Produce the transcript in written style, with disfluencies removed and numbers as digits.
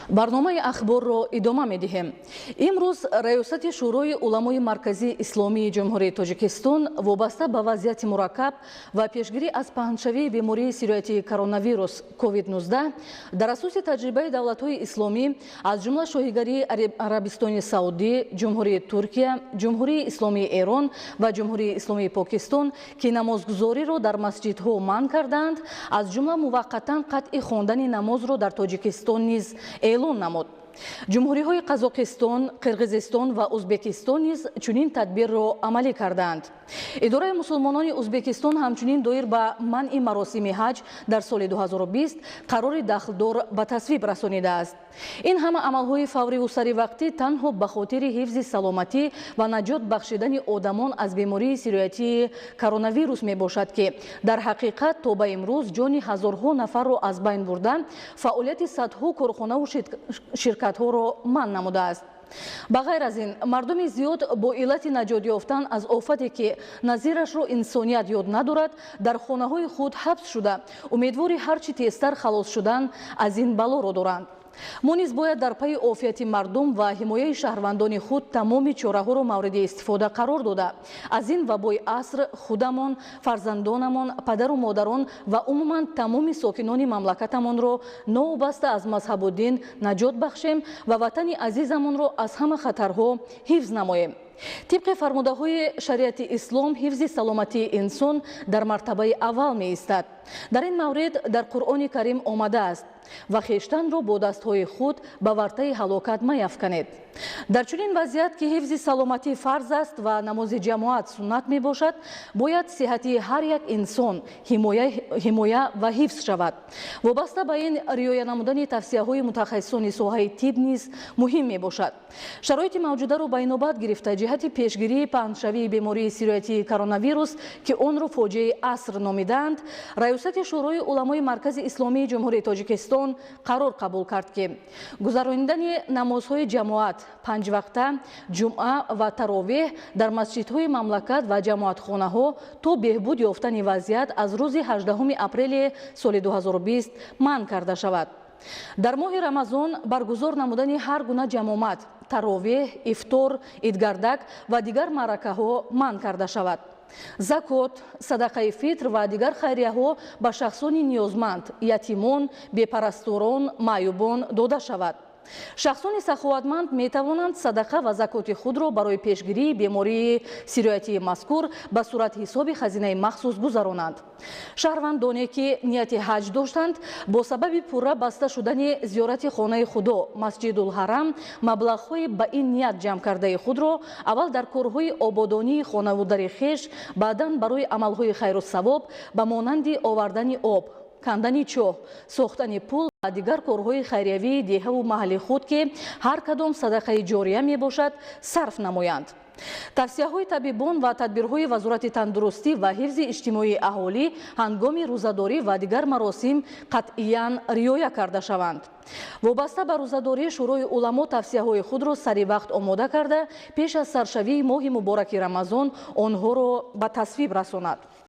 Барномаи ахборро идома медиҳем. Имрӯз Раёсати Шӯрои уламои марказии исломии Ҷумҳурии Тоҷикистон вобаста ба вазъияти мураккаб ва пешгирӣ аз паҳншавии бемории сироятии коронавирус COVID-19 дар асоси таҷрибаи давлатҳои исломӣ, аз ҷумла Шоҳигарии Арабистони Саудӣ, Ҷумҳурии Туркия, Ҷумҳурии Исломии Эрон ва Ҷумҳурии Исломии Покистон, ки намозгузориро дар масҷидҳо манъ кардаанд, аз ҷумла муваққатан қатъи хондани намозро дар Тоҷикистон низ эълон намуд. Ҷумҳуриҳои Қазоқистон, Қирғизистон ва Узбекистон низ чунин тадбирро амалӣ кардаанд. Идораи мусулмонони Узбекистон ҳамчунин доир ба манъи маросими ҳаҷ дар соли 2020 қарори дахлдор ба тасвиб расонидааст. Ин ҳама амалҳои фавриву саривақтӣ танҳо ба хотири ҳифзи саломатӣ ва наҷот бахшидани одамон аз бемории сироятии коронавирус мебошад, ки дар ҳақиқат то ба имрӯз ҷони ҳазорҳо нафарро аз байн бурда, фаъолияти садҳо корхонаву ширкатҳоро манъ намудааст. Ба ғайр аз ин, мардуми зиёд бо иллати наҷот ёфтан аз офате, ки назирашро инсоният ёд надорад, дар хонаҳои худ ҳабс шуда, умедвори ҳарчи тезтар халос шудан аз ин балоро доранд. Мо низ бояд дар пайи офияти мардум ва ҳимояи шаҳрвандони худ тамоми чораҳоро мавриди истифода қарор дода, аз ин вабои аср худамон, фарзандонамон, падару модарон ва умуман тамоми сокинони мамлакатамонро новобаста аз мазҳабу дин наҷот бахшем ва ватани азизамонро аз ҳама хатарҳо ҳифз намоем. Тибқи фармудаҳои шариати ислом, ҳифзи саломатии инсон дар мартабаи аввал меистад. Дар ин маврид дар Қуръони Карим омадааст: «Ва хештанро бо дастҳои худ ба вартаи ҳалокат маяфканед». Дар чунин вазъият, ки ҳифзи саломатӣ фарз аст ва намози ҷамоат суннат мебошад, бояд сиҳати ҳар як инсон ҳимоя ва ҳифз шавад. Вобаста ба ин, риоя намудани тавсияҳои мутахассисони соҳаи тиб низ муҳим мебошад. Шароити мавҷударо ба инобат гирифта, ҷиҳати пешгирии паҳншавии бемории сироятии коронавирус, ки онро фоҷиаи аср номидаанд, Раёсати Шӯрои уламои Маркази Исломии Ҷумҳурии Тоҷикистон қарор қабул кард, ки гузаронидани намозҳои ҷамоат панҷвақта, ҷумъа ва таровеҳ дар масҷидҳои мамлакат ва ҷамоатхонаҳо то беҳбуд ёфтани вазъият аз рӯзи 18 апрели соли 2020 манъ карда шавад. Дар моҳи Рамазон баргузор намудани ҳар гуна ҷамомат, таровеҳ, ифтор, идгардак ва дигар маъракаҳо манъ карда шавад. Закот, садақаи фитр ва дигар хайрияҳо ба шахсони ниёзманд, ятимон, бепарасторон, маъюбон дода шавад. Шахсони саховатманд метавонанд садақа ва закоти худро барои пешгирии бемории сироятии мазкур ба сурати ҳисоби хазинаи махсус гузаронанд. Шаҳрвандоне, ки нияти ҳаҷ доштанд, бо сабаби пурра баста шудани зиёрати хонаи Худо, Масҷидулҳарам, маблағҳои ба ин ният ҷамъ кардаи худро аввал дар корҳои ободонии хонаву дари хеш, баъдан барои амалҳои хайру савоб ба монанди овардани об, кандани чоҳ, сохтани пул ва дигар корҳои хайриявии деҳаву маҳалли худ, ки ҳар кадом садақаи ҷория мебошад, сарф намоянд. Тавсияҳои табибон ва тадбирҳои Вазорати тандурустӣ ва ҳифзи иҷтимоии аҳолӣ ҳангоми рӯзадорӣ ва дигар маросим қатъиян риоя карда шаванд. Вобаста ба рӯзадорӣ, Шӯрои уламо тавсияҳои худро сари вақт омода карда, пеш аз саршавии моҳи мубораки Рамазон онҳоро ба тасвиб расонад.